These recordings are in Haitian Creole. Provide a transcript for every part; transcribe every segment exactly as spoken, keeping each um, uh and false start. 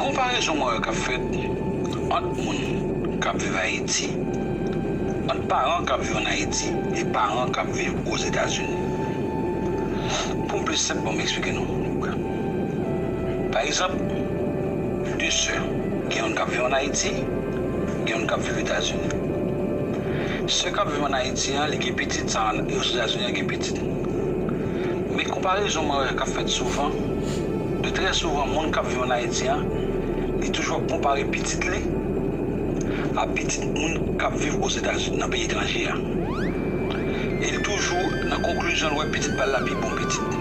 Konparezon mwen wè k ap fèt ant moun k ap viv Ayiti, ant paran k ap viv ann Ayiti e paran k ap viv Ozetazini. Pou m plis senp, ban m eksplike nou. Pa egzanp, de sè, gen youn k ap viv ann Ayiti, gen youn k ap viv Etazini. Sè k ap viv ann Ayiti an, li gen pitit, sa Ozetazini an gen pitit. Men konparezon mwen wè k ap fèt souvan, de trè souvan, moun k ap viv ann Ayiti an, li toujou ap konpare pitit li a pitit moun k ap viv Ozetazini, nan peyi etranje a. E li toujou nan konklizyon l wè pitit pa l la pi bon pitit.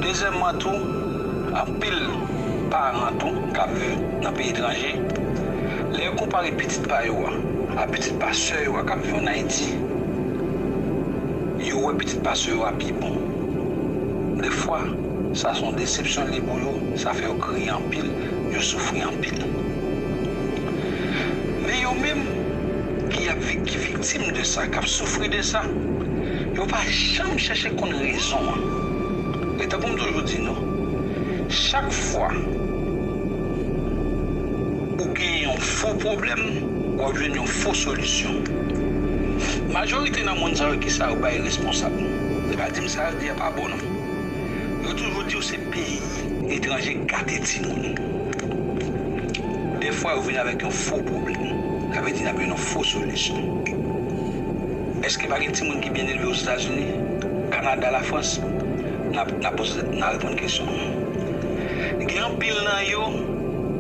Dezyèmman tou, anpil paran tou k ap viv nan peyi etranje, lè yo konpare pitit pa yo a a pitit pa sè yo a k ap viv ann Ayiti, yo wè pitit pa sè yo a pi bon. Defwa, sa se yon desepsyon li ye pou yo, sa fè yo kriye anpil, yo soufri anpil. Men yo menm ki ap vik-, ki viktim de sa, k ap soufri de sa, yo pa janm chèche konn rezon an. E tankou m toujou di nou, chak fwa ou gen yon fo pwoblèm, w ap jwenn yon fo solisyon. Majorite nan moun sa yo, ki sa yo bay responsab? Se pa di m sa yo di a pa bon, non. Yo toujou di w se peyi etranje gate timoun. Defwa, yo vin avèk yon fo pwoblèm. Sa vle di, n ap jwenn yon fo solisyon. Èske pa gen timoun ki byen elve Ozetazini, Kanada, Lafrans? N ap, n ap poze, n ap reponn kesyon an. Gen anpil nan yo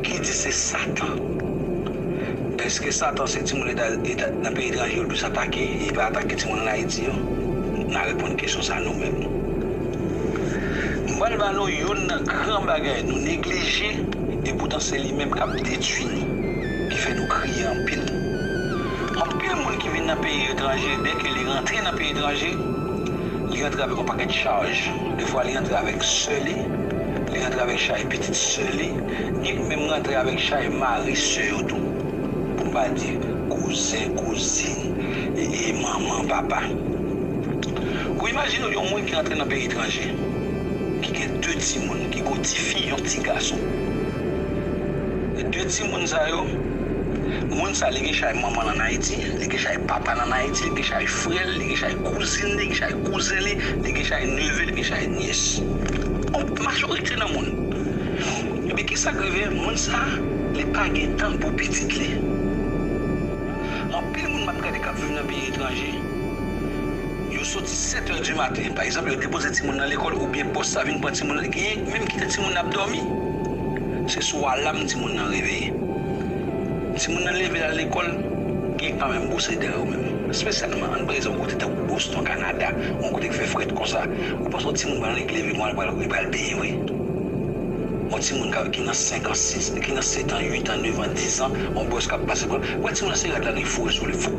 ki di se Satan. Èske Satan se timoun eta-, eta-, nan peyi etranje yo l plis atake, e li pa atake timoun ann Ayiti yo? N a reponn kesyon sa a nou menm. M pral ba nou youn nan gran bagay nou neglije, epoutan se li menm k ap detwi nou, ki fè nou kriye anpil. Anpil moun ki vin nan peyi etranje, dèke li rantre nan peyi etranje, li rantre avèk yon pakèt chaj. Defwa, li rantre avèk sè li, li rantre avèk chay pitit sè li, li menm rantre avèk chay mari sè yo tou. Pou m pa di kouzen, kouzin, e, e manman, papa. Ou imajine w yon moun ki rantre nan peyi etranje, ki gen de timoun, ki gen yon ti fi, yon ti gason. E de timoun sa yo, moun sa li gen chay manman l ann Ayiti, li gen chay papa l ann Ayiti, li gen chay frè l, li gen chay kouzin li, li gen chay kouzen li, li gen chay neve, li gen chay nyès. Yon majorite nan moun. Epi kisa k rive? Moun sa, li pa gen tan pou pitit li. Anpil moun m ap gade k ap viv nan peyi etranje, yo soti sèt è di maten, pa egzanp, yo depoze timoun nan lekòl, oubyen bòs sa vin pran timoun nan, genyen menm kite timoun nan ap dòmi. Se sou alam timoun nan reveye. Timoun nan leve al lekòl, gen kanmenm bwose dan yo menm. Espesyalman, ann pran egzanp, yon kote tankou Boston, Kanada, yon kote ki fè frèt konsa. Ou panse yon timoun pral leve, pral, pral, li pral benyen vre? Yon timoun ka, ki nan senk an, sis, ki nan sèt an, uit an, nèf an, dis an, yon bòs k ap pase pran. Ou wè timoun nan se rad la li foure sou li. Fou.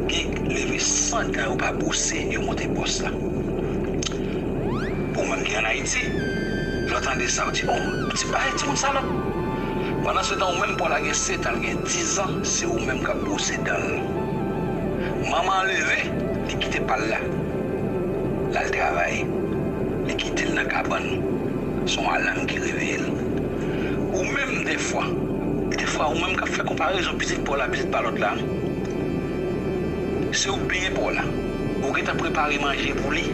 Gen leve san dan yo pa bwose, yo monte bòs la. Ou menm ki ann Ayiti, lè w tande sa, ou di, "Oh, ti bagay, timoun salòp." Pandan se tan, ou menm pa w la gen sèt an, l gen dis an, se ou menm k ap bwose dan l. Manman an leve, li kite pa l la. L al travay. Li kite l nan kabann. Se yon alam ki reveye l. Ou menm, defwa, defwa, ou menm k ap fè konparezon pitit pa w la, pitit pa lòt la, se ou k benyen pa w la. Ou gentan prepare manje pou li.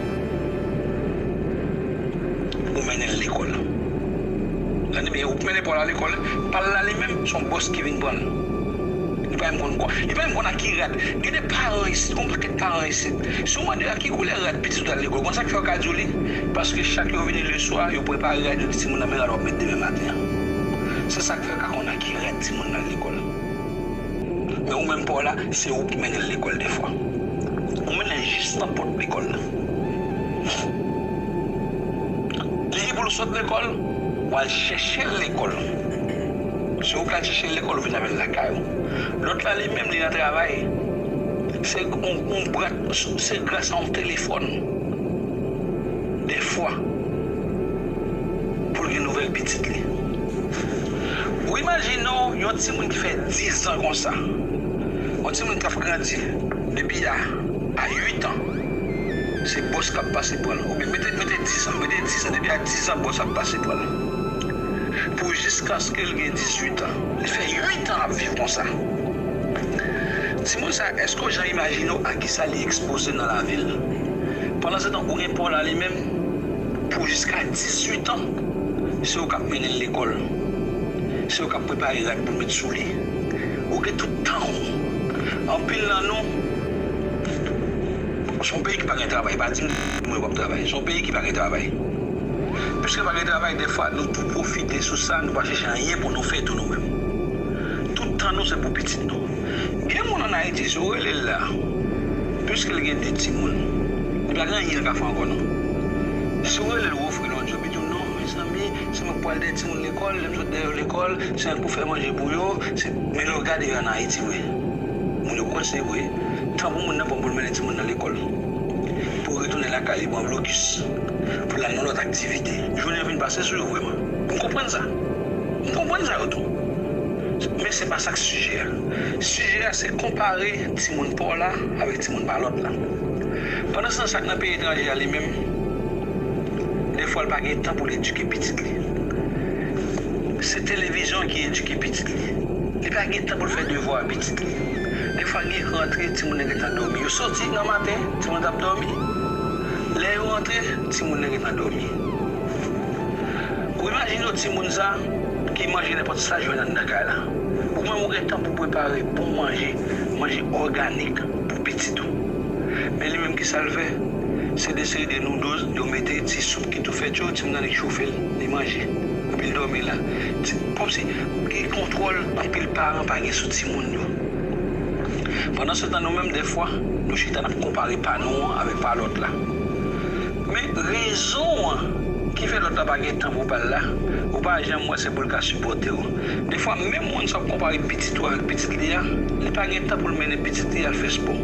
Ou mennen l lekòl. Tande byen, ou k mennen pa w la lekòl, pa l la li menm, se yon bòs ki vin pran l. Li pa menm konn kwa, li pa menm konn ak ki rad. Gen de paran isit, gon pakèt paran isit. Si w mande a ki koulè rad pitit ou t al lekòl, konn sa k fè yo ka di w li? Paske chak yo vini leswa, yo prepare rad, yo di timoun nan men rad w ap met demen maten an. Se sa k fè yo ka konn ak ki rad timoun nan al lekòl. Men ou menm pa w la, se ou k mennen l lekòl defwa. Ou mennen l jis nan pòt lekòl la. Li gen pou l sot lekòl, w al chèche l lekòl. Se ou k al chèche l lekòl, ou vin avè l lakay ou. Lòt la, li menm, li nan travay. Se yon, yon brat, se gras a yon telefòn. Defwa, pou l gen nouvèl pitit li. Ou imajine w, yon timoun ki fè dis an konsa. Yon timoun k ap grandi depi a, a uit an. Se bòs k ap pase pran l. Oubyen mete, mete dis an, mete dis an, depi a dis an, bòs ap pase pran l. jiskaske l gen dizuit an. Li fè uit an l ap viv konsa. Timoun sa, èske w jan imajine w a kisa li ekspoze nan lavi l? Pandansetan, ou gen pa w la li menm, pou jiska dizuit an, se ou k ap mennen l lekòl. Se ou k ap prepare rad pou l met sou li. Ou gen tout tan ou. Anpil nan nou, se yon peyi ki pa gen travay. Pa di m mwen p ap travay. Se yon peyi ki pa gen travay. Piske pa gen travay, dèfwa, nou tou pwofite sou sa, nou pa chèche anyen pou nou fè tou nou menm. Tout tan nou se pou pitit nou. Gen moun ann Ayiti, si w rele l la, piske l gen de timoun, li pa gen anyen l ka fè ankò non. Si w rele l, ou ofri l yon djòb, li di w non, mezanmi, se mwen k pou al dèyè timoun lekòl, lè m sot dèyè yo lekòl, se mwen k pou fè manje pou yo, se, men lè w gade ann Ayiti vre, moun yo kwè se vre, tan pou moun nan pran pou l mennen timoun nan lekòl. Pou retounen lakay li, pran blokis. Pou l al nan lòt aktivite. Jounen an vin pase sou yo vrèman. M konprann sa. M konprann sa yo tou. Men se pa sa k sijè a. Sijè a se konpare timoun pa w la avèk timoun pa lòt la. Pandansetan sa k nan peyi etranje a li menm, dèfwa l pa gen tan pou l edike pitit li. Se televizyon an ki edike pitit li. Li pa gen tan pou l fè devwa a pitit li. Dèfwa gen rantre, timoun nan gentan dòmi. Yo soti nan maten, timoun nan t ap dòmi. Lè yo rantre, timoun nan gentan dòmi. Ou imajine w timoun sa ki manje nenpòt sa l jwenn anndan kay la. Ou menm ou gen tan pou prepare bon manje, manje òganik pou pitit ou. Men li menm ki sa l fè? Se de seri de noodles yo mete, ti soup ki tou fèt yo, timoun nan li chofe l, li manje. Epi l dòmi la. Ti, kòmsi gen kontwòl anpil paran pa gen sou timoun yo. Pandansetan nou menm dèfwa, nou chita n ap konpare pa nou an avèk pa lòt la. Men rezon an ki fè lòt la pa gen tan pou pa l la, ou pa janm wè se pou l ka sipòte w. Dèfwa menm moun sa w ap konpare pitit ou avèk pitit li a, li pa gen tan pou l mennen pitit li al fè spò.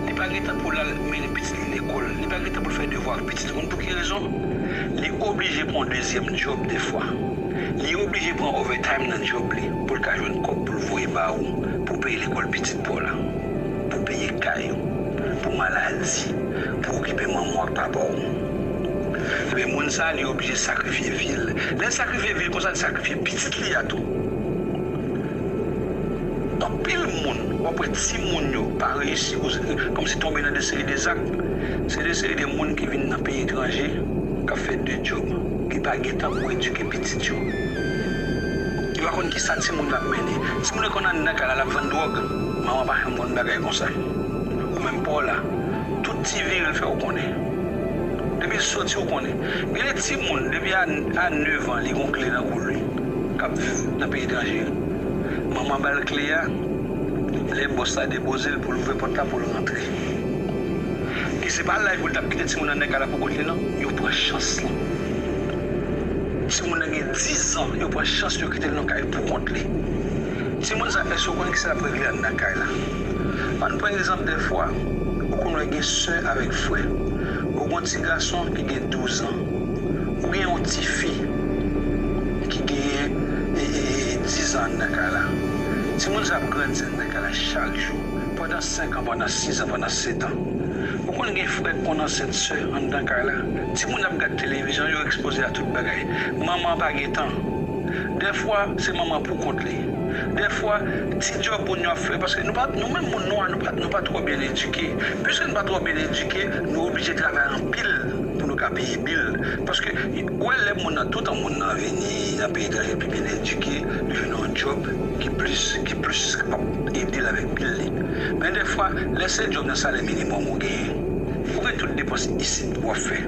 Li pa gen tan pou l al mennen pitit li lekòl. Li pa gen tan pou l fè devwa ak pitit li. Konn pou ki rezon? Li oblije pran yon dezyèm djòb dèfwa. Li oblije pran overtime nan djòb li pou l ka jwenn kòb pou l voye ba ou, pou peye lekòl pitit pa w la, pou peye kay ou, pou maladi, pou okipe manman w ak papa w. Ebyen, moun sa a, li oblije sakrifye vi l. Lè l sakrifye vi l konsa, l sakrifye pitit li a tou. Anpil moun, w ap wè timoun yo pa reyisi, kòmsi tonbe nan de seri de zak. Se de seri de moun ki vin nan peyi etranje, k ap fè de djòb, ki pa gen tan pou edike pitit yo. Yo pa konn kisa timoun yo ap mennen. Timoun yo konn anndan kay la, l ap vann dwòg. Manman pa janm konn bagay konsa. Ou menm pa w la, tout ti vire l fè w konnen. Depi l soti, ou konnen. Gen de timoun, depi a, a nèf an, li gon kle nan kou l, wi. K ap viv nan peyi etranje. Manman ba l kle a, lè bòs la depoze l pou l ouvè pòt la pou l rantre. E se pa la pou l t ap kite timoun nan nan kay la pou kont li non, yo pran chans lan. Timoun nan gen diz an, yo pran chans yo kite l nan kay pou kont li. Timoun sa, èske w konn kisa l ap regle anndan kay la? Ann pran egzanp dèfwa, ou konn wè gen sè avèk frè. Ou gon ti gason ki gen douz an. Ou gen yon ti fi ki genyen e, e, e, diz an anndan kay la. Timoun sa ap grandi anndan kay la chak jou, pandan senk an, pandan sis an, pandan sèt an. Ou konn gen frè k konn ansent sè anndan kay la. Timoun ap gad televizyon, yo ekspoze a tout bagay. Manman pa gen tan. Dèfwa, se manman pou kont li. Dèfwa, ti djòb moun yo ap fè, paske nou pa, nou menm moun nwa, nou pa, nou pa twò byen edike. Piske nou pa twò byen edike, nou oblije travay anpil pou nou ka peye bil. Paske, ou wè lè moun nan, toutan moun nan vini nan peyi etranje, li pi byen edike, li jwenn yon djòb ki plis, ki plis kapab ede l avèk bil li. Men dèfwa, lè se djòb nan salè minimòm ou genyen, ou gen tout depans isit w ap fè.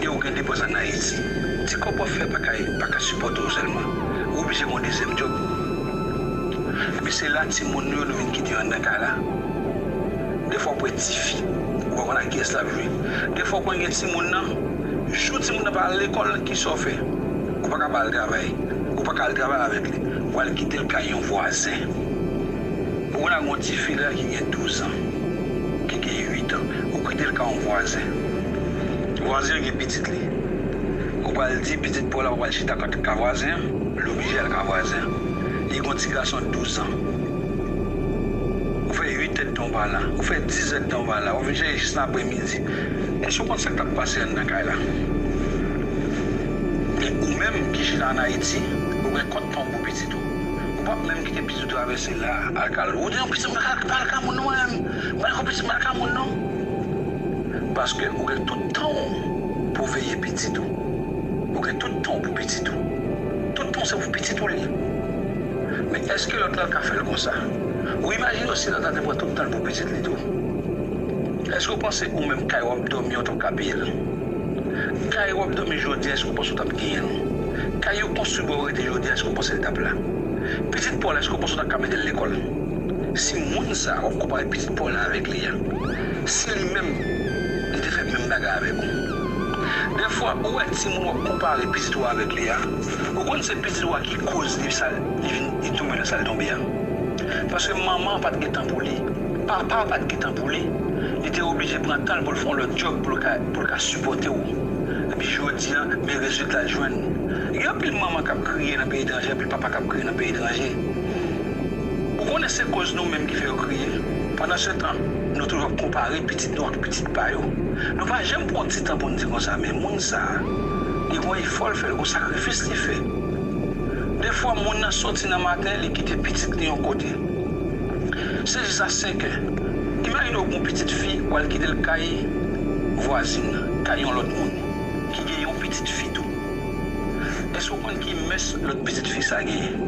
E ou gen depans ann Ayiti. Ti kòb w ap fè pa ka, pa ka sipòte w sèlman. Ou oblije gen yon dezyèm djòb. Epi se la timoun nou yo, nou vin kite yo anndan kay la. Dèfwa w pran tifi, ou pa konn ak kiyès l ap jwe. Dèfwa w konn gen timoun nan, jou timoun nan pa al lekòl, kisa w fè? Ou pa ka ba l travay. Ou pa ka al travay avèk li. Ou al kite l kay yon vwazen. Ou konn ak yon tifi la ki gen douz an, ki gen uit an. Ou kite l kay yon vwazen. Vwazen an gen pitit li. Ou pral di pitit pa w la, ou pral chita kay vwazen an, l oblije al kay vwazen an. Li gen yon ti gason douz an. Ou fè uit èdtan w pa la, ou fè diz èdtan w pa la, ou vin chèche jis nan aprèmidi. Èske w konn sa k t ap pase anndan kay la? Men ou menm ki chita ann Ayiti, ou gen kont pa w pou pitit ou. Ou p ap menm kite pitit ou travèse la, al ka lwe. Ou di, "Non, pitit m pa ka, pa al ka moun non, mwen menm. Mwen menm, pitit m pa al ka moun non." Paske ou gen tout tan w pou veye pitit ou. Ou gen tout tan w pou pitit ou. Tout tan w se pou pitit ou li ye. Men èske lòt la ka fè l konsa? Ou imajine w si lòt la te pran tout tan l pou pitit li tou? Èske w panse ou menm kay w ap dòmi yo t ap ka peye l? Kay w ap dòmi jodi a, èske w panse w t ap genyen l? Kay yo konstwi ba w rete jodi a, èske w panse l t ap la? Pitit pa w la, èske w panse w t ap ka mete l lekòl? Si moun sa a, w ap konpare pitit pa w la avèk li a, si li menm, li te fè menm bagay avèk ou. Dèfwa, ou wè timoun w ap konpare pitit ou avèk li a, ou konn se pitit ou a ki koz li sa, li vin, li tonbe nan sa l tonbe a. Paske manman an pa t gen tan pou li, papa a pa t gen tan pou li. Li te oblije pran tan l pou l fè yon lòt djòb pou l ka, pou l ka sipòte w. Epi jodi a, men rezilta l jwenn. Gen anpil manman k ap kriye nan peyi etranje, anpil papa k ap kriye nan peyi etranje. Ou konnen se koz nou menm ki fè yo kriye. Pandansetan, nou toujou ap konpare pitit nou ak pitit pa yo. Nou pa janm pran yon ti tan pou n di konsa, men moun sa a, li gen yon efò l fè, li gen yon sakrifis li fè. Defwa, moun nan soti nan maten, li kite pitit li yon kote. Se jis a senkè. Imajine w gen yon pitit fi, w al kite l kay vwazin nan, kay yon lòt moun, ki gen yon pitit fi tou. Èske w konn ki mès lòt pitit fi sa genyen?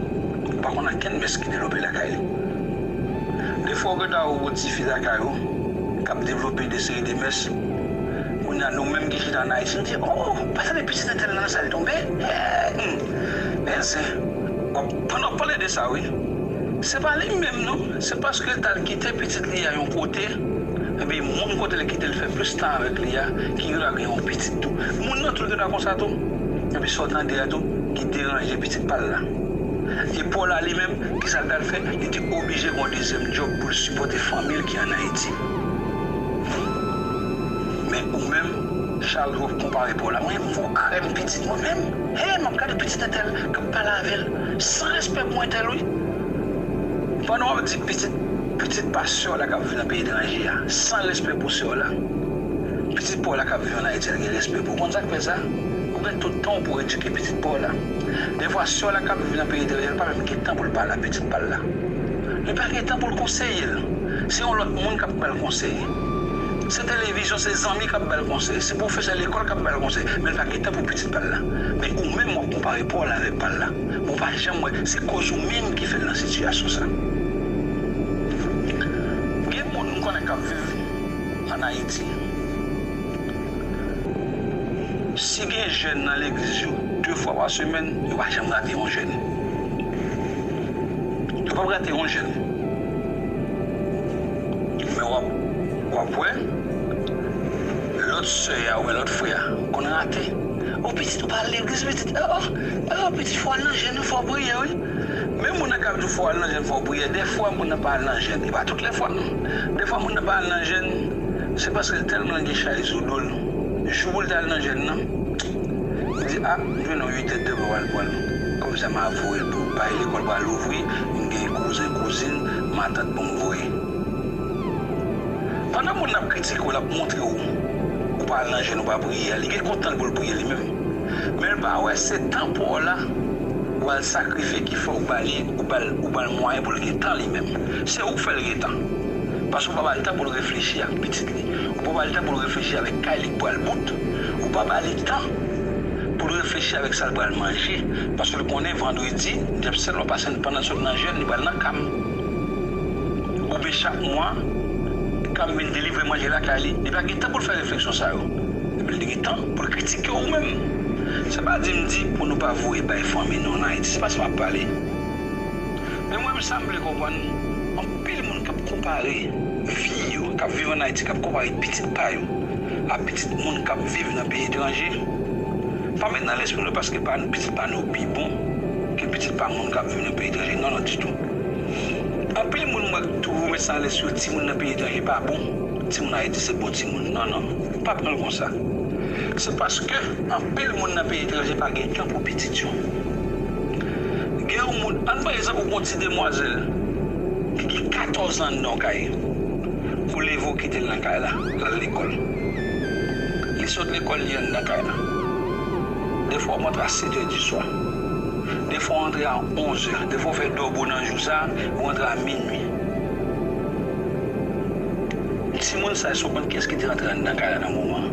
Ou pa konn okenn mès ki devlope lakay li. Defwa, w gentan wè yon ti fi lakay ou k ap devlope de seri de mès. Kounye a, nou menm ki chita ann Ayiti, nou di, "Oh, pa tande pitit entèl nan sa l tonbe?" Eh, hmm. Men se, w ap, pandan w ap pale de sa, wi. Se pa li menm, non. Se paske l t al kite pitit li a yon kote, epi moun kote l kite l fè plis tan avèk li a, ki genlè gen yon pitit tou. Moun nan tou, l genlè konsa tou. Epi sa w tande a tou, ki deranje pitit pa l la. E pa w la li menm, kisa l t al fè? Li te oblije gen yon dezyèm djòb pou l sipòte fanmi l ki ann Ayiti. Men ou menm, chak jou w ap konpare pa w la. Mwen, m vo krèm pitit mwen menm. Hey, m ap gade pitit entèl k ap pale avè l. San respè pou entèl, wi. Pandan w ap di pitit, pitit pa sè w la k ap viv nan peyi etranje a, san respè pou sè w la. Pitit pa w la k ap viv ann Ayiti a gen respè pou ou. Konn sa k fè sa? Ou gen tout tan w pou w edike pitit pa w la. Defwa, sè w la k ap viv nan peyi etranje a, li pa menm gen tan pou l pale a pitit pa l la. Li pa gen tan pou l konseye l. Se yon lòt moun k ap ba l konsèy. Se televizyon, se zanmi k ap ba l konsèy, se pwofesè lekòl k ap ba l konsèy, men l pa gen tan pou pitit pa l la. Men ou menm, w ap konpare pa w la avèk pa l la. Men w pa janm wè, se koz ou menm ki fè l nan sitiyasyon sa. Gen moun m konnen k ap viv ann Ayiti. Si gen jèn nan legliz yo, de fwa pa semèn, yo pa janm rate yon jèn. Yo p ap rate yon jèn. Men w ap, w ap wè, lòt sè a oubyen lòt frè a konn rate. O pitit, ou pa al legliz, pitit. O, o, o, pitit, fò w al nan jèn, wi, fò w priye, wi. Men moun nan k ap di w fò w al nan jèn, fò w priye, dèfwa moun nan pa al nan jèn. E pa tout lè fwa, non. Dèfwa moun nan pa al nan jèn, se paske l tèlman gen chay sou do l. Jou pou l t al nan jèn nan, li di, "A, m jwenn yon uit è dèmen w al pran l. Kòmsa m a voye l pou bay lekòl pral louvri, m gen kouzen, kouzin, matant pou m voye." Pandan moun nan ap kritike w, l ap montre w, ou pa al nan jèn, ou pa priye a, li gen kontan l pou l priye li menm. Men l pa wè se tan pa w la, w al sakrifye ki fè w ba li, ou ba l, ou ba l mwayen pou l gen tan li menm. Se ou k fè l gen tan. Paske w pa ba l tan pou l reflechi ak pitit li. Ou pa ba l tan pou l reflechi avèk kay li k pral bout. Ou pa ba li tan pou l reflechi avèk sa l pral manje. Paske l konnen vandredi, dyab sèlman pase pandan l sot nan jèn, li pral nan kam. Oubyen chak mwa, kam vin delivre manje lakay li. Li pa gen tan pou l fè refleksyon sa yo. Epi l gen tan pou l kritike w menm. Se pa di m di pou nou pa voye bay fanmi nou ann Ayiti. Se pa sa m ap pale. Men mwen, sa m vle konprann, anpil moun k ap konpare vi yo, k ap viv ann Ayiti, k ap konpare pitit pa yo a pitit moun k ap viv nan peyi etranje. Pa met nan lespri nou paske pa, pitit pa nou pi bon ke pitit pa moun k ap viv nan peyi etranje. Non, non, ditou. Anpil moun mwen toujou met sa nan lespri yo, timoun nan peyi etranje pa bon. Timoun Ayiti se bon timoun. Non, non, pa pran l konsa. Se paske anpil moun nan peyi etranje pa gen tan pou pitit yo. Gen yon moun, ann pran egzanp, ou gon ti demwazèl ki gen katòz an anndan yon kay. Ou leve, ou kite l nan kay la, l al lekòl. Li sot lekòl, li anndan kay la. Defwa w antre a sèt è di swa. Defwa w antre a onz è. Defwa w fè dòbo nan jou sa, ou antre a minui. Timoun sa, èske w konn kiyès ki te antre anndan kay la nan moman an?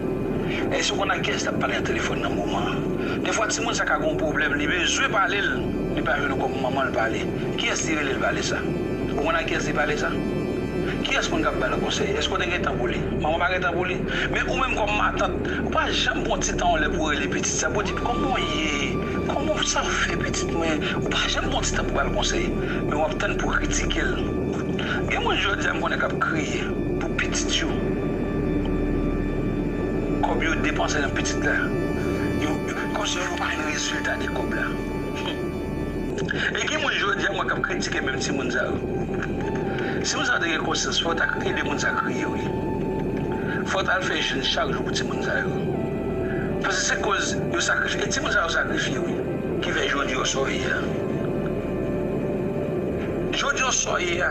Èske w konn ak kiyès l t ap pale nan telefòn nan moman an? Defwa timoun sa ka gen yon pwoblèm, li bezwen pale l, li pa jwenn ou kòm manman l pale. Kiyès li rele l pale sa? Ou konn ak kiyès li pale sa? Kiyès moun k ap ba l konsèy? Èske w te gen tan pou li? Manman pa gen tan pou li? Men ou menm kòm matant, ou pa janm pran ti tan w lè pou w rele pitit sa pou w di, "Kòman w ye? Kòman sa w fè, pitit mwen?" Ou pa janm pran ti tan pou ba l konsèy. Men w ap tann pou w kritike l. Gen moun jodi a m konnen k ap kriye pou pitit yo. Kòb yo depanse nan pitit la. Yo, kòmsi yo pa jwenn rezilta de kòb la. E gen moun jodi a mwen k ap kritike menm timoun sa yo. Si moun sa yo te gen konsyans, fò w ta ede moun sa kriye, wi. Fò w ta al fè jèn chak jou pou timoun sa yo. Paske se koz yo sakrifye. E timoun sa yo sakrifye, wi. Ki fè jodi yo sa w ye a. Jodi yo sa w ye a.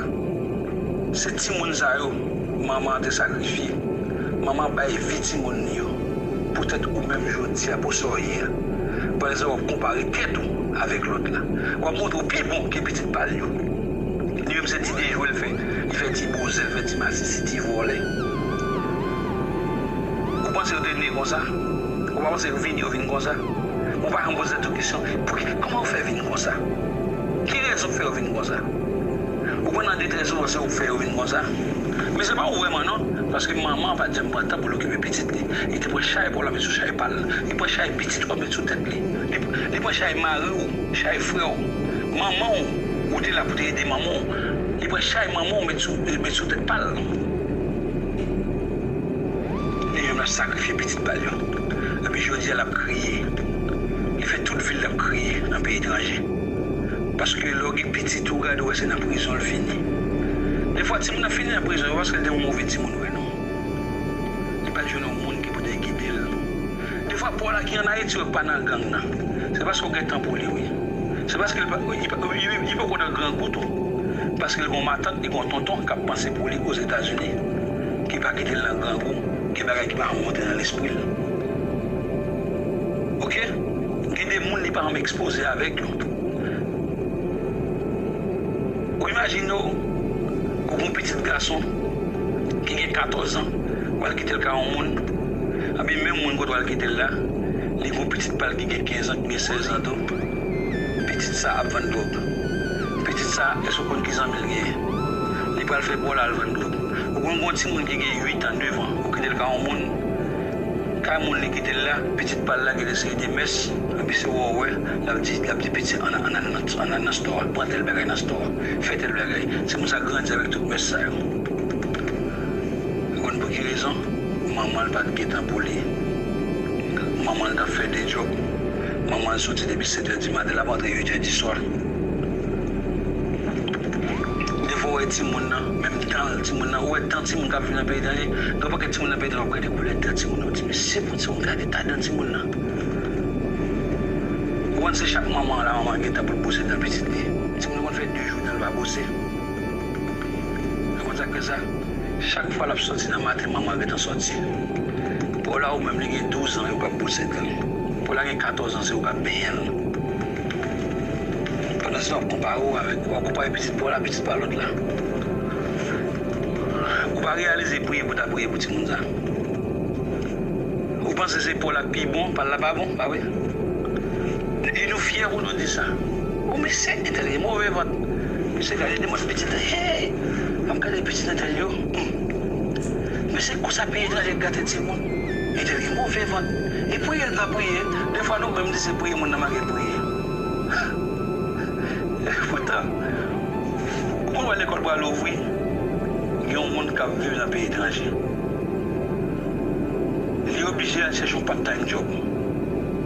Se timoun sa yo manman an te sakrifye. Manman an bay vi timoun li yo. Poutèt ou menm jodi a pou sa w ye a. Pa egzanp, w ap konpare tèt ou avèk lòt la. W ap montre w pi bon ke pitit pa l yo. Li menm se ti dejwe l fè. Li fè ti bouzè, l fè ti masisi, ti vòlè. Ou panse yo te ne konsa? Ou pa panse yo vin, yo vin konsa? Ou pa janm poze tèt ou kesyon, pouki, kòman yo fè vin konsa? Ki rezon k fè yo vin konsa? Ou konn nan detrès ou, se ou k fè yo vin konsa. Men se pa ou vrèman non, paske manman an pa t janm pran tan pou l okipe pitit li. Li te pran chay pa w la met sou chay pa l. Li pran chay pitit ou a met sou tèt li. Li, li pran chay mari w, chay frè w, manman w, ou te la pou te ede manman w. Li pran chay manman w met sou, met sou tèt pa l. Li menm l ap sakrifye pitit pa l yo. Epi jodi a l ap kriye. Li fè tout vi l l ap kriye nan peyi etranje. Paske lè w gen pitit ou gade w wè se nan prizon l fini. Defwa timoun nan fini nan prizon, se paske l te yon move timoun vre non. Li pa t jwenn yon moun ki pou te gide l. Defwa pa w la ki ann Ayiti yo k pa nan gang nan. Se paske w gen tan pou li wi. Se paske li pa, li pa, li, li, li poko nan grangou tou. Paske li gon matant, li gon tonton k ap panse pou li Ozetazini. Ki pa kite l nan grangou. Gen bagay ki pa monte nan lespri l. Oke? Gen de moun li pa janm ekspoze avèk yo. Ou imajine w, ou gon pitit gason ki gen katòz an, w al kite l kay yon moun, anben menm moun kote w al kite l la, li gon pitit pa l ki gen kenz an, ki gen sèz an tou. Pitit sa ap vann dwòg. Pitit sa, èske w konn ki zanmi l genyen? Li pral fè bò la al vann dwòg. Ou konn gon timoun ki gen uit an, nèf an, ou kite l kay yon moun, kay moun li kite l la, pitit pa l la gen de seri de mès, epi se wè w wè, l ap di, l ap di pitit, ann, ann, ann, ann al nan stò a, pran tèl bagay nan stò a, fè tèl bagay. Timoun sa grandi avèk tout mès sa yo. Ou konn pou ki rezon? Manman l pa t gen tan pou li. Manman l t ap fè de djòb. Manman l soti depi sèt è di maten, l ap rantre uit è di swa. Defwa w wè timoun nan, menm dan l, timoun nan, ou wè dan timoun k ap viv nan peyi etranje, gen yon pakèt timoun nan peyi etranje, w ap gade koulè dan timoun nan, w di, "Men se bon timoun, gade ta dan timoun nan." Ou konn se chak manman la, manman gen tan pou l bwose dan pitit li. Timoun nan konn fè de jou dan l pa bwose. Ou konn sa k fè sa? Chak fwa l ap soti nan maten, manman an gentan sòti. Paw la ou menm li gen douz an, ou p ap bwose dan l. Paw la gen katòz an, se ou k ap benyen l. Pandan se w ap konpare w avèk, w ap konpare pitit paw la, pitit pa lòt la. Ou pa reyalize priye pou w ta priye pou timoun sa. Ou panse se paw la k pi bon, pa l la pa bon, pa vre? E nou fyè pou nou di sa. O mesye, entèl gen move vant. Mesye gade de mòd pitit, hey! Ap gade pitit entèl yo. Hmm. Mesye konsa peyi etranje gate timoun. Entèl gen move vant. E priye l pa priye. Defwa nou menm di se priye moun nan manke priye. Poutan, ou konn wè lekòl pral ouvri, gen yon moun k ap viv nan peyi etranje. Li oblije al chèche yon part time job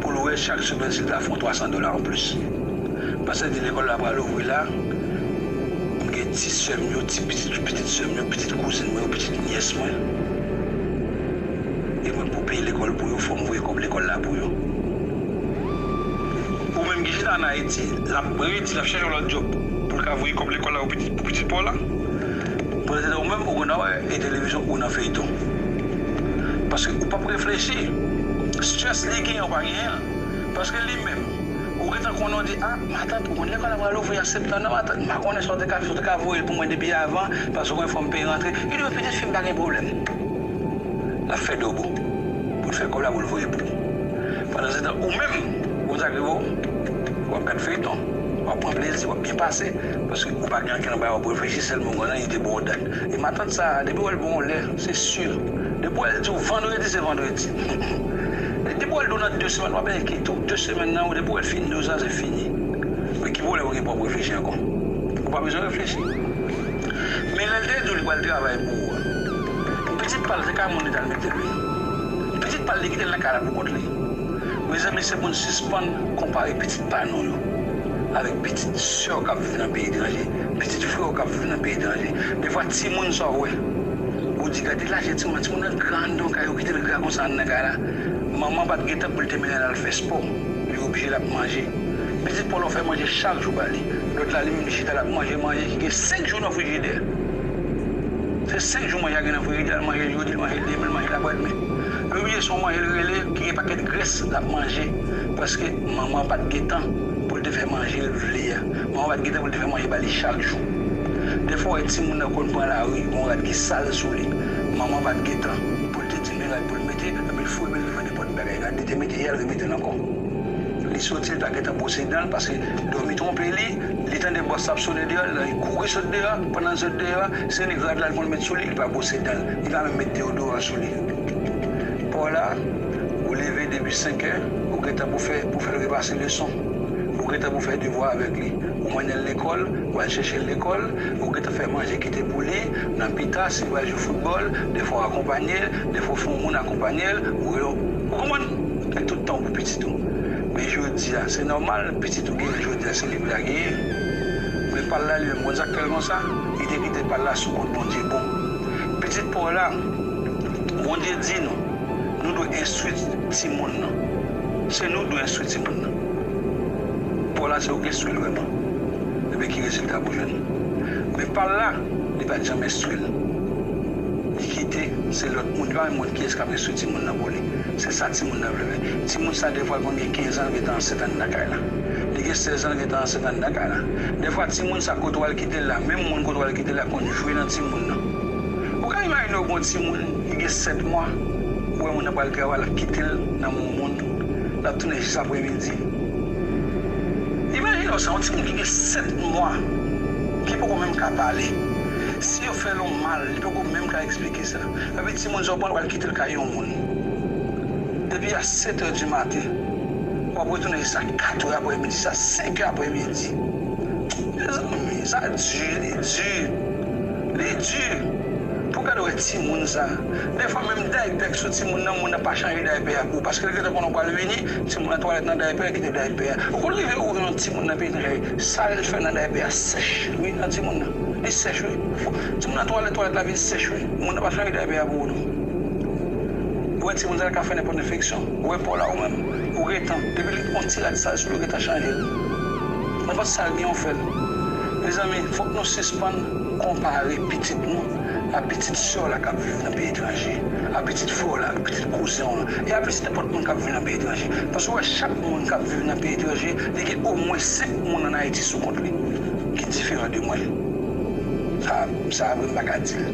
pou l wè chak semèn si l ka fè yon twa san dola anplis. Paske di lekòl la pral ouvri la, m gen ti sè m yo, ti pitit, pitit sè m yo, pitit kouzin mwen yo, pitit nyès mwen. E mwen pou peye lekòl pou yo, fò m voye kòb lekòl la pou yo. Ou menm ki chita ann Ayiti, l ap redi, l ap chèche yon lòt djòb pou l ka voye kòb lekòl la pou pitit, pou pitit pa w la. Pandan se tan ou menm, ou konn ap wè e televizyon ou nan feyton. Paske ou p ap reflechi. Strès li genyen, ou pa genyen l. Paske li menm, ou gentan konnen, w di, a, matant, ou konn lekòl la pral ouvri an septanm nan, matant, m pa konnen sa w te ka, sa w te ka voye l pou mwen depi avan, paske w konn fò m peye rantre. Li di, men pitit fi m pa gen pwoblèm. L ap fè dòbo pou l fè kòb la pou l voye pou ou. Pandansetan, ou menm, ou sa k rive w, w ap gad feyton, w ap pran plezi, w ap byen pase, paske ou pa gen ankenn bagay w ap reflechi, sèlman w gen nan ide ba w dat. E matant sa a, depi w wè l ba w yon lè, se si. Depi w wè l di w vandredi, se vandredi. Depi w wè l di w nan de semèn, w ap enkyete w. De semèn nan, depi w wè l fin di w sa, se fini. Men ki pwoblèm ou gen pou w ap reflechi ankò? Ou pa bezwen reflechi. Men lè l te di w li pral travay pou ou a, pitit pa l se kay moun li t al mete l wi. Pitit pa l li kite l nan kay la pou kont li. Mezanmi, se pou n sispann konpare pitit pa nou yo avèk pitit sè w k ap viv nan peyi etranje, pitit frè w k ap viv nan peyi etranje. Defwa timoun sa w wè, ou di gade laje timoun nan, timoun nan gra anndan kay, yo kite l gra konsa anndan kay la. Manman pa t gen tan pou l te mennen l al fè spò. Li oblije l ap manje. Pitit pa w la w fè manje chak jou ba li. Lòt la li menm li chita l ap manje manje ki gen senk jou nan frijidè. Se senk jou manje a gen nan frijidè, l manje l jodi, l manje l demen, l manje l aprèdmen. Li oblije se yon manje l rele ki gen pakèt grès l ap manje. Paske manman pa t gen tan pou l te fè manje l vle a. Manman pa t gen tan pou l te fè manje ba li chak jou. Defwa w wè timoun nan konn pran lari, gon rad ki sal sou li. Manman pa t gen tan pou l te di l men rad pou l mete, epi l foure l devan nenpòt bagay. Rad li te mete yè, l remete l ankò. Li soti, li pa gentan bwose dan l, paske dòmi twonpe li, li tande bòs la ap sone deyò, li kouri sot deyò, pandan l sot deyò, se nèg rad la l konn met sou li, li pa bwose dan l, li pa menm met deyodoran sou li. Pa w la, ou leve depi senk è, ou gentan pou fè, pou fè l repase leson, ou gentan pou fè devwa avèk li, ou mennen l lekòl, ou al chèche l lekòl, ou gentan fè manje kite pou li, nan pita, si l pral jwe foutbòl, defwa w akonpanye l, defwa w fè yon moun akonpanye l, ou rele, ou konprann? Gen tout tan w pou pitit ou. Men jodi a, se nòmal, pitit ou genyen jodi a, se li pou l ta genyen. Men pa l la li menm, konn sa k fè l konsa? Li te kite pa l la sou kont Bondye bon. Pitit pa w la, Bondye di nou, nou dwe enstwi timoun nan. Se nou dwe enstwi timoun nan. Pa w la se ou k enstwi l vrèman. Ebyen ki rezilta pou jwenn? Men pa l la, li pa t janm enstwi l. Li kite, se lòt moun, li pa menm konn kiyès k ap enstwi timoun nan pou li. Se sa timoun nan vle fè. Timoun sa defwa l konn gen kenz an, l gentan ansent anndan kay la. Li gen sèz an, l gentan ansent anndan kay la. Defwa timoun sa kote w al kite l la, menm moun kote w al kite l la konn jwe nan timoun nan. Ou ka imajine w gen yon timoun ki gen sèt mwa, ou wè moun nan pral travay, l ap kite l nan men yon moun, l ap tounen jis aprèmidi. Imajine w sa, yon timoun ki gen sèt mwa, ki poko menm ka pale. Si yo fè l yon mal, li poko menm ka eksplike sa. Epi timoun sa w pran l, w al kite l kay yon moun. Depi a sèt è di maten, w ap retounen jis a kat è aprèmidi, jis a senk è aprèmidi. Mezanmi, sa di, li di. Li di. Pou gade wè timoun sa. Defwa menm daypè k sou timoun nan, moun nan pa chanje daypè a pou ou. Paske l gentan konnen w pral vini, timoun nan twalèt nan daypè, kite daypè a. Ou konn rive ouvri yon timoun nan peyi etranje, sa l fè nan daypè a sèch wi nan timoun nan. Li sèch wi. Timoun nan twalèt, twalèt la vin sèch wi. Moun nan pa chanje daypè a pou ou non. Ou wè timoun sa l ka fè nenpòt enfeksyon. Ou wè pa w la ou menm. Ou gentan. Depi li yon ti rad sal sou li, ou gentan chanje l. Nenpòt sa l gen, ou fè l. Mezanmi, fòk nou sispann konpare pitit nou a pitit sè w la k ap viv nan peyi etranje, a pitit frè w la, a pitit kouzen w lan, e a pitit nenpòt moun k ap viv nan peyi etranje. Paske w wè chak moun k ap viv nan peyi etranje, li gen omwen senk moun ann Ayiti sou kont li ki diferan de mwen. Sa, sa vre, m pa ka di l.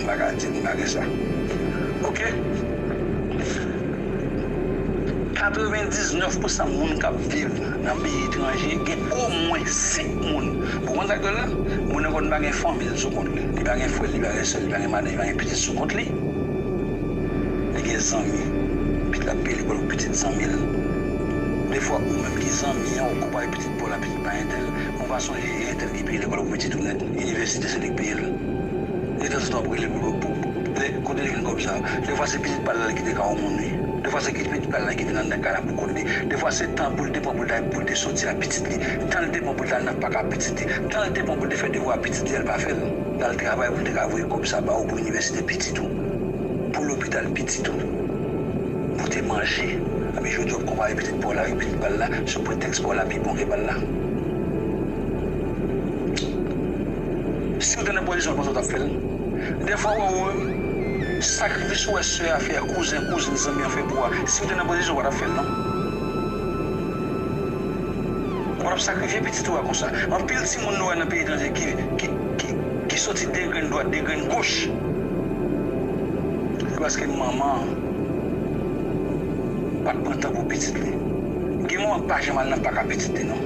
M pa ka di l, m pa gen sa. Oke? Katrevendiznèf pousan moun k ap viv nan peyi etranje gen omwen senk moun. Ou konn sa k rele la? Moun nan konn pa gen fanmi l sou kont li. Li pa gen frè l, li pa gen sè l, li pa gen madanm, li pa gen pitit sou kont li. Li gen zanmi. Pitit l ap peye lekòl pou pitit zanmi l. Defwa, ou menm ki zanmi an, ou konpare pitit pa w la, pitit pa entèl, ou pa sonje e entèl ki peye lekòl pou pitit ou nèt. Inivèsite, se li k peye l. Detanzantan w ap rele pou, pou, pou, pou, kote l jwenn kòb sa a? Defwa se pitit pa l la l kite kay yon moun wi. Defwa se pitit pa l la l kite l anndan kay la pou kont li. Defwa se tan pou l te pran pou l ta, pou l te soti a pitit li. Tan l te pran pou l ta al nan pak a pitit li. Tan l te pran pou l te fè devwa a pitit li a, l pa fè l. L al travay pou l te ka voye kòb sa ba ou pou inivèsite pitit ou. Pou lopital pitit ou. Pou te manje. Epi jodi a w ap konpare pitit pa w la avèk pitit pa l la sou pretèks pa w la pi bon ke pa l la. Si w te nan pozisyon l, panse w t ap fè l? Defwa w wè ou menm, Sakrifis ou wè sè a fè a, kouzen, kouzin, zanmi an fè pou ou a, si w te nan pozisyon, ou pa t ap fè l non. Ou pa t ap sakrifye pitit ou a konsa. Anpil timoun nou wè nan peyi etranje ki, ki, ki, ki soti de grenn dwat, de grenn goch. Se paske manman an pa t pran tan pou pitit li. Gen manman k pa janm al nan pak a pitit li non.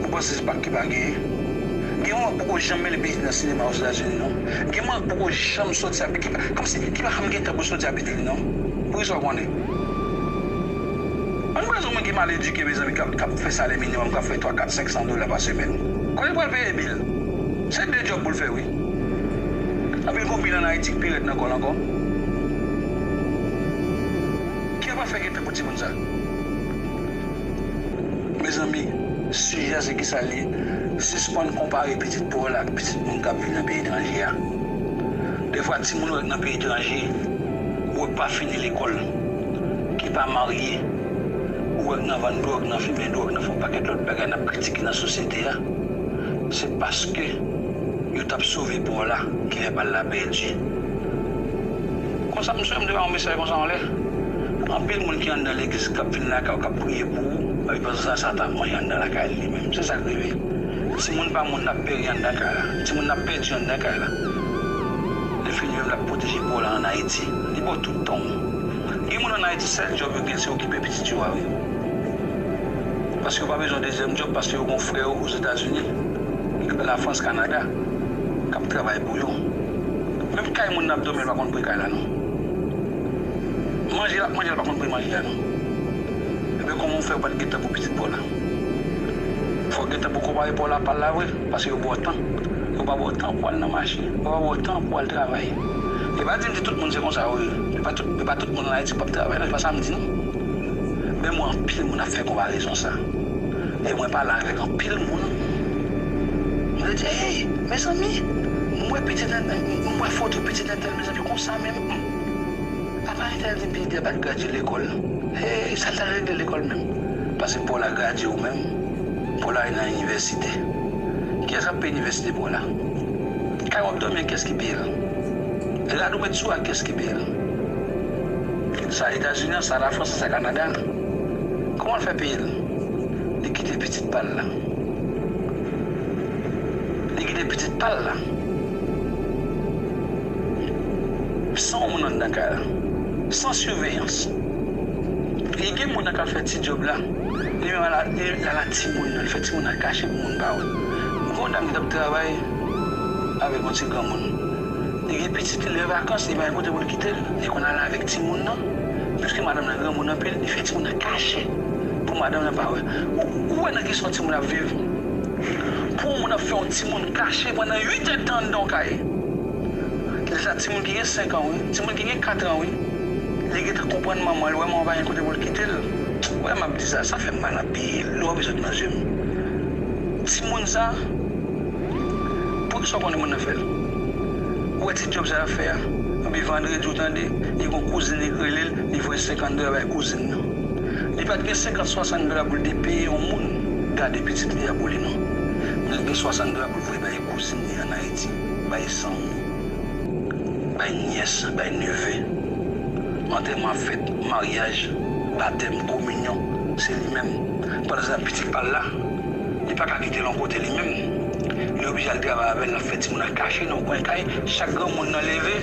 Ou panse se pak ki pa genyen? Gen manman k poko janm mennen pitit nan sinema Ozetazini non. Gen manman k poko janm soti a, ki pa, kòmsi, ki pa janm gen tan pou soti a pitit li non. Poukisa w konnen? Ann pran yon moun ki mal edike, mezanmi, k ap, k ap fè salè minimòm, k ap fè twa, kat, senk san dola pa semèn. Kote l pral peye bil? Se de djòb pou l fè, wi. Anpil konbyen ann Ayiti k pi rèd nan kò l ankò. Ki ap fè gen tan pou timoun sa? Mezanmi, sijè a se kisa l ye? Sispann konpare pitit pa w la ak pitit moun k ap viv nan peyi etranje a. Defwa, timoun ou wè k nan peyi etranje, ou wè k pa fini lekòl, ki pa marye, ou wè k nan vann dwòg, nan fimen dwòg, nan fè yon pakèt lòt bagay, n ap kritike nan sosyete a. Se paske yo t ap sove pa w la, ki fè pa l la pèdi. Konsa, m sonje m te ba yon mesaj konsa anlè. Anpil moun ki anndan legliz k ap vin lakay ou, k ap priye pou ou, epi pandan sa, Satan ap manje anndan lakay li menm. Se sa k rive. Timoun pa moun n ap peri anndan kay la. Timoun n ap pèdi anndan kay la. Lè fini menm, l ap pwoteje pa w la ann Ayiti. Li ba w tout tan w. Gen moun ann Ayiti, sèl djòb yo gen, se okipe pitit yo a, wi. Paske yo pa bezwen dezyèm djòb, paske yo gen frè yo Ozetazini, Lafrans, Kanada, k ap travay pou yo. Menm kay moun nan ap dòmi, l pa konn pri kay la, non. Manje l ap manje, l pa konn pri manje a, non. Ebyen, kòman w fè w pa t gen tan pou pitit pa w la? Fò w gen tan pou konpare pa w la, pa l la vre, paske yo ba w tan. Yo pa ba w tan pou al nan mache. Yo pa ba w tan pou al travay. E pa di m di tout moun se konsa, wi. E pa tout, e pa tout moun ann Ayiti k p ap travay, non. E pa sa m di, non. Men m wè anpil moun ap fè konparezon sa. E mwen pale avèk anpil moun. Mwen di, hey, mezanmi, m wè pitit entèl, m wè foto pitit entèl, mezanmi, konsa menm. Apa entèl di pitit li a pa t gradye lekòl? Hey, sa l t al regle lekòl menm? Paske pa w la gradye ou menm, pa w la al nan inivèsite. Kiyès k ap peye inivèsite pa w la? Kay w ap dòmi an, kiyès ki peye l? Rad ou met sou a, kiyès ki peye l? Sa Etazini an, sa Lafrans an, sa Kanada an. Kòman l fè peye l? Li kite pitit pa l la. Li kite pitit pa l la. San yon moun anndan kay la. San siveyans. Li gen moun nan k al fè ti djòb la. Li menm al, li al a timoun nan, li fè timoun nan kache pou moun pa wè. Gon dam ki t ap travay avèk yon ti granmoun. Li gen pitit li, lè vakans, li pa gen kote pou l kite l. Li konn ale avèk timoun nan. Piske madanm nan granmoun anpil, li fè timoun nan kache pou madanm nan pa wè. Ou, ou wè nan ki sa timoun ap viv? Pou yon moun ap fè yon timoun kache pandan uit èdtan anndan yon kay. Deja timoun ki gen senk an, wi. Timoun ki gen kat an, wi. Li gentan konprann manman l, wè manman pa gen kote pou l kite l. Wè m ap di sa, sa fè m mal anpil. Lò bezwen nan je m. Timoun sa, poukisa w konnen moun nan fè l? Ou wè ti djòb sa l ap fè a? Epi vandredi, ou tande, li gon kouzin li k rele l, li voye senkant dola bay kouzin nan. Li pa t gen senkant, swasant dola pou l te peye yon moun gade pitit li a pou li, non. Men l gen swasant dola pou l voye bay kouzin li ann Ayiti, bay zanmi, bay nyès, bay neve. Antèman ap fèt, maryaj, batèm, kominyon, se li menm. Pandan sa, pitit pa l la, li pa ka kite l yon kote li menm. Li oblije al travay avè l, l ap fè timoun nan kache nan yon kwen kay. Chak granmoun nan leve,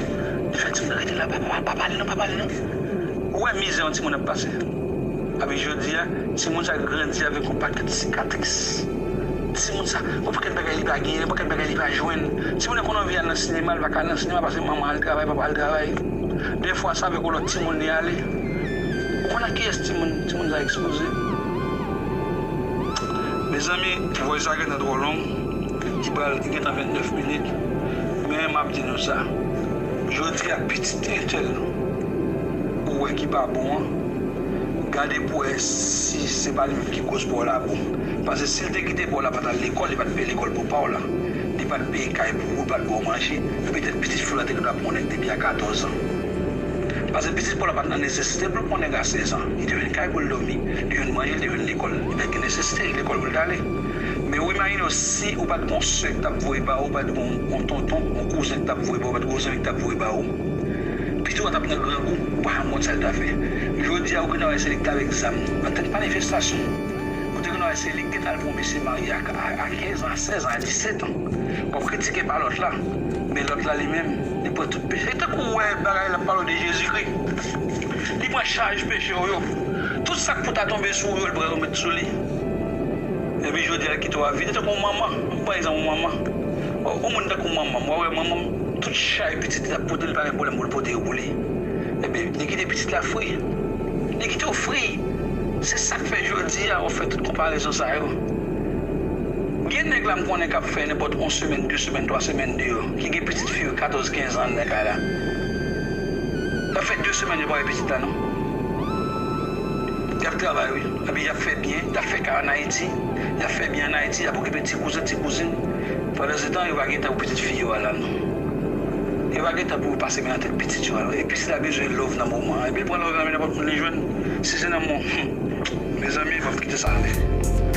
li fè timoun nan rete la, papa, papa, pale non, papa, pale non. Ou wè mizè yon timoun ap pase? Epi jodi a, timoun sa grandi avèk yon pakèt sikatris. Timoun sa, yon pakèt bagay li pa genyen, yon pakèt bagay li pa jwenn. Timoun nan konn anvi al nan sinema, li pa ka al nan sinema paske manman al travay, papa al travay. Defwa, se avèk yon lòt timoun li ale. Ou konn ak kiyès timoun, timoun sa ekspoze? Mezanmi, voice sa gentan twò long. Li pral, li gentan vennèf minit. Men m ap di nou sa. Jodi a, pitit entèl ou wè ki pa bon an, gade pou wè si se pa li menm ki koz pa w la bon. Paske si l te kite pa w la pa t al lekòl, li pa t peye lekòl pou pa w la, li pa t peye kay pou ou, li pa t ba w manje, petèt pitit fi w la te dwe ap pran nèg depi a katòz an. Paske pitit pa w la pa t nan nesesite pou l pran nèg a sèz an. Li te jwenn kay pou l dòmi, li te jwenn manje, li te jwenn lekòl. Li pa t gen nesesite lekòl pou l t ale. Men ou imajine w si ou pa t gen yon sè k t ap voye ba ou, ou pa t gen yon tonton, yon kouzen k t ap voye ba ou, ou pa t gen yon zanmi k t ap voye ba ou. t ap nan grangou, ou pa janm konn sa l ta fè. Jodi a, ou gentan wè se li ki t avèk zam nan tèt manifestasyon. Ou te gentan wè se li ki gentan al pran yon mesye marye a, a, a kenz an, a sèz an, a disèt an. W ap kritike pa lòt la. Men lòt la li menm, li pran tout peche. E tankou w wè bagay la ap pale de Jezikri. Li pran chaj peche w yo. Tout sa k pou ta tonbe sou ou yo, li pran yo met sou li. Epi jodi a, l kite w a vide tankou yon manman. M pran egzanp yon manman. Yon moun tankou manman m, w a wè manman m, tout chay pitit li t ap pote, li pa gen pwoblèm pou l pote yo pou li. Ebyen, li kite pitit la fri. Li kite w fri. Se sa k fè jodi a, w ap fè tout konparezon sa yo. Gen nèg la m konnen k ap fè nenpòt yon semèn, de semèn, twa semèn deyò, ki gen pitit fi yo katòz, kenz an anndan kay la. Y ap fè de semèn yo pa wè pitit la non. Y ap travay wi. Epi y ap fè byen, y ap fè kay ann Ayiti. Y ap fè byen ann Ayiti, y ap okipe ti kouzen, ti kouzin. Pandansetan, yo pa gen tan pou pitit fi yo a la non. Yo pa gen tan pou yo pase men nan tèt pitit yo a. E pitit la bezwen love nan moman an. Epi l pran love nan men nenpòt moun li jwenn. Si se nan mon, hmm. Mezanmi, m ap kite sa ale.